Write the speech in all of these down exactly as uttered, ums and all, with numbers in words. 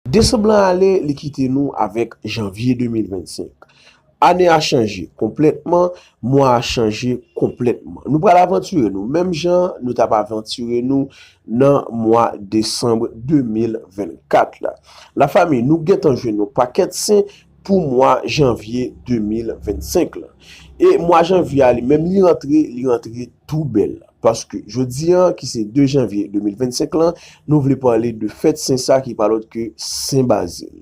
Desanm lan ale, li kite nou avèk janvye de mil vennsenk. Ane a chanje konplètman, mwa a chanje konplètman. Nou pral avantire nou menm jan nou t ap avantire nou nan mwa desanm de mil vennkat la. Lafanmi, nou gentan jwenn yon pakèt sen pou mwa janvye de mil vennsenk la. E mwa janvye a li menm, li rantre, li rantre tou bèl. Paske jodi a, ki se de janvye de mil vennsenk lan, nou vle pale de fèt sen sa ki pa lòt ke Sen Bazil.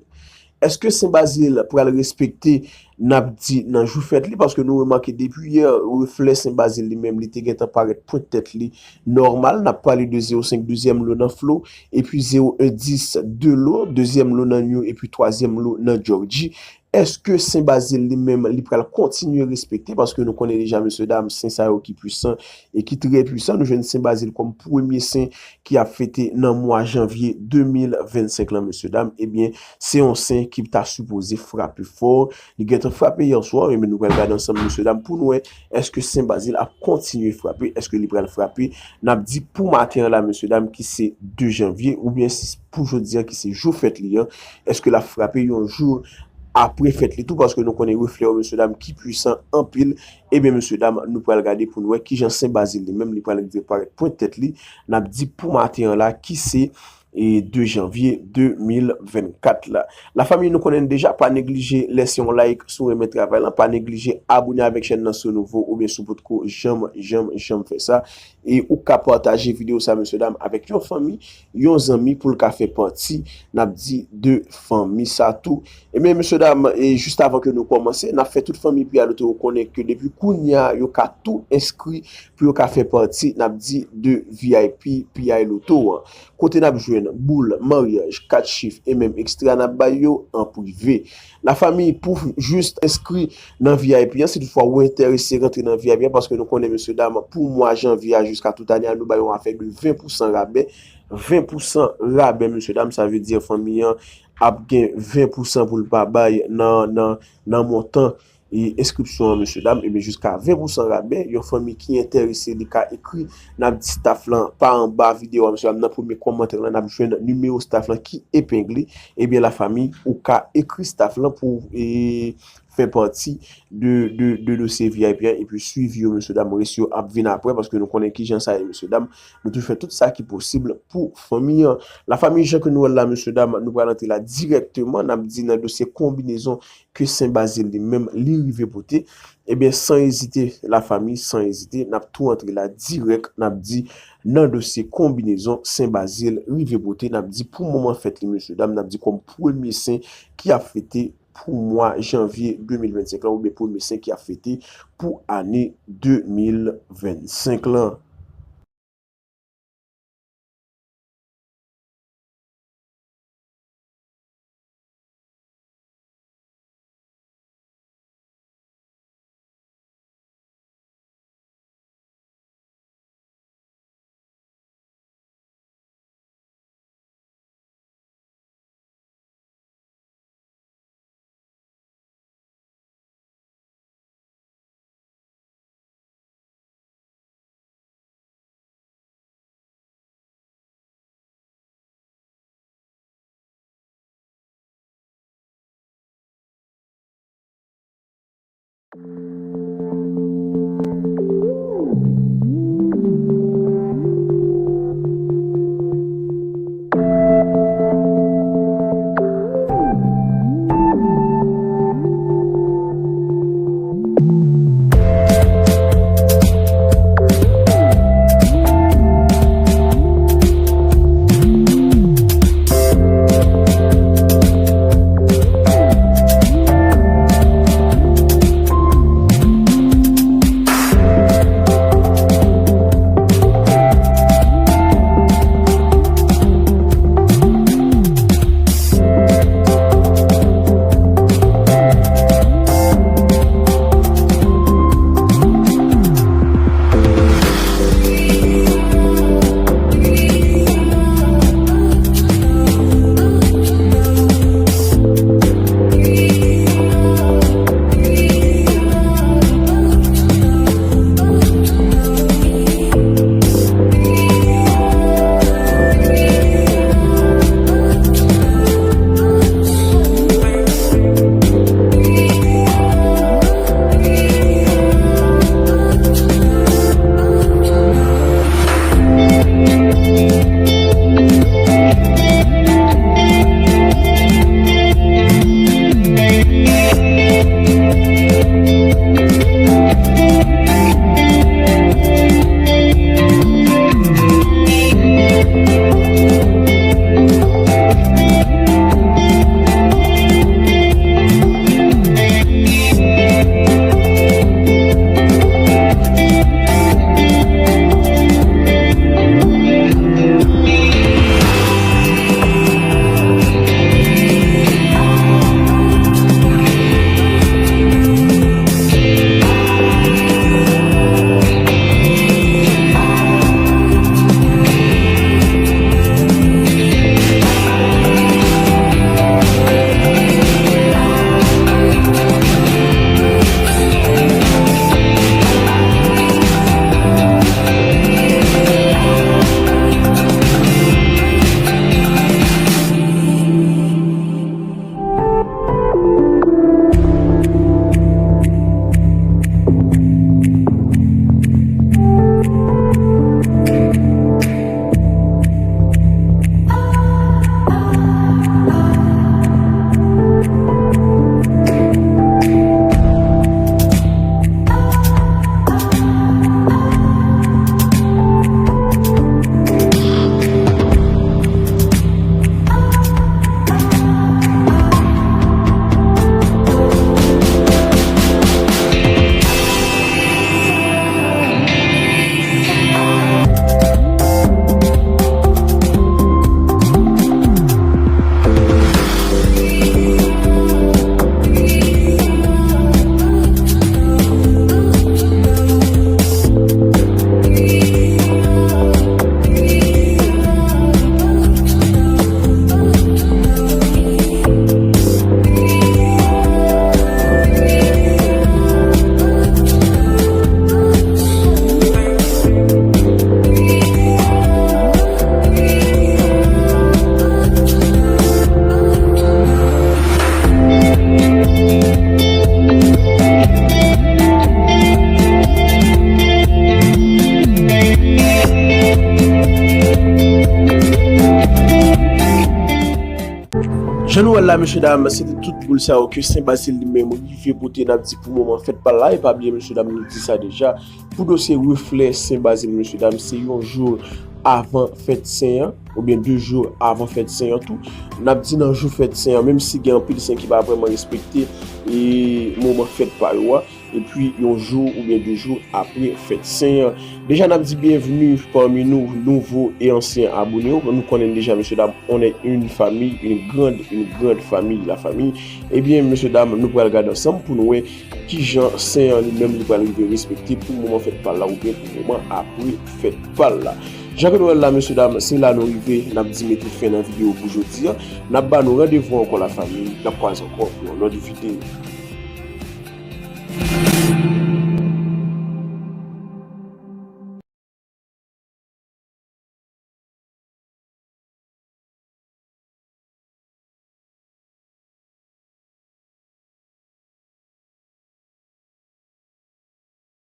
Èske Sen Bazil pral respekte, n ap di, nan jou fèt li? Paske nou remake depi yè, reflè Sen Bazil li menm, li te gentan parèt pwent tèt li nòmal. N ap pale de zewo senk, dezyèm lo nan Flo, epi zewo en, dis, de lo, dezyèm lo nan New, epi twazyèm lo nan Georgie. Èske Sen Bazil li menm, li pral kontinye respekte? Paske nou konnen deja, mesye dam, sen sa yo ki pwisan e ki trè pwisan. Nou jwenn Sen Bazil kòm premye sen ki ap fete nan mwa janvye de mil vennsenk lan, mesye dam. Ebyen, se yon sen ki ta sipoze frape fò. Li gentan frape yè swa, ebyen, nou pral gade ansanm, mesye dam, pou n wè èske Sen Bazil ap kontinye frape, èske li pral frape. N ap di pou maten an la, mesye dam, ki se de janvye, oubyen si pou jodi a, ki se jou fèt li an, èske l ap frape yon jou apre fèt li tou, paske nou konnen reflè yo, mesye dam, ki pwisan anpil. Ebyen, mesye dam, nou pral gade pou n wè kijan Sen Bazil li menm, li pral rive parèt pwent tèt li. N ap di pou maten an la, ki se, e, de janvye de mil vennkat la. Lafanmi, nou konnen deja, pa neglije lèse yon like si w renmen travay lan, pa neglije abone avèk chèn nan si w nouvo, oubyen si w potko janm, janm, janm fè sa. E ou ka pataje videyo sa, mesye dam, avèk yon fanmi, yon zanmi pou l ka fè pati, n ap di, de fanmi sa tou. Ebyen, mesye dam, e jis avan ke nou kòmanse, n ap fè tout fanmi P I Loto yo konnen ke depi kounye a, yo ka tou enskri pou yo ka fè pati, n ap di, de V I P P I Loto an. Kote n ap jwenn boul, maryaj, kat chif e menm ekstra n ap bay yo an prive. Lafanmi, pou jis enskri nan V I P an, si toutfwa ou enterese rantre nan V I P an, paske nou konnen, mesye dam, pou mwa janvye a jiska tout ane a, nou bay yon afè de ven pousan rabè. Ven pousan rabè, mesye dam, sa vle di fanmi an ap gen ven pousan pou l pa bay nan, nan, nan montan e enskripsyon an, mesye dam, ebyen, jiska ven pousan rabè. Yon fanmi ki enterese, li ka ekri, n ap di staff lan pa anba videyo a, mesye dam, nan premye kòmantè lan, n ap jwenn nimewo staff lan ki epengle. Ebyen, lafanmi, ou ka ekri staff lan pou, e, fè pati de, de, de dosye V I P an, epi swivi yo, mesye dam, rès yo ap vin apre, paske nou konnen kijan sa ye, mesye dam, nou toujou fè tout sa ki posib pou fanmi an. Lafanmi, jan ke nou wè l la, mesye dam, nou pral antre la dirèkteman, n ap di nan dosye konbinezon ke Sen Bazil li menm li rive pote. Ebyen, san ezite, lafanmi, san ezite, n ap tou antre la dirèk, n ap di nan dosye konbinezon Sen Bazil rive pote, n ap di pou moman fèt li, mesye dam, n ap di kòm premye sen ki ap fete pou mwa janvye de mil vennsenk lan, oubyen premye sen ki ap fete pou ane de mil vennsenk lan. Jan nou wè l la, mesye dam, se te tout boul sa yo ke Sen Bazil li menm rive pote, n ap di pou moman fèt pa l la, e pa bliye, mesye dam, nou di sa deja, pou dosye reflè Sen Bazil, mesye dam, se yon jou avan fèt Sen an, oubyen de jou avan fèt Sen an tou. N ap di nan jou fèt Sen an, menm si gen anpil Sen ki pa vrèman respekte e moman fèt pa yo a, epi yon jou oubyen de jou apre fèt Sen an. Deja, n ap di byenvni pami nou, nouvo e ansyen abone yo. Nou konnen deja, mesye dam, on est une famille, une grande, une grande famille, la famille. Ebyen, mesye dam, nou pral gade ansanm pou nou wè kijan Sen an li menm li pral rive respekte pou moman fèt pa l la oubyen pou moman apre fèt pa l la. Jan ke nou wè l la, mesye dam, se la nou rive, n ap di mete fen nan videyo pou jodi a. N ap ba nou randevou ankò, la famille, n ap kwaze ankò pou yon lòt videyo.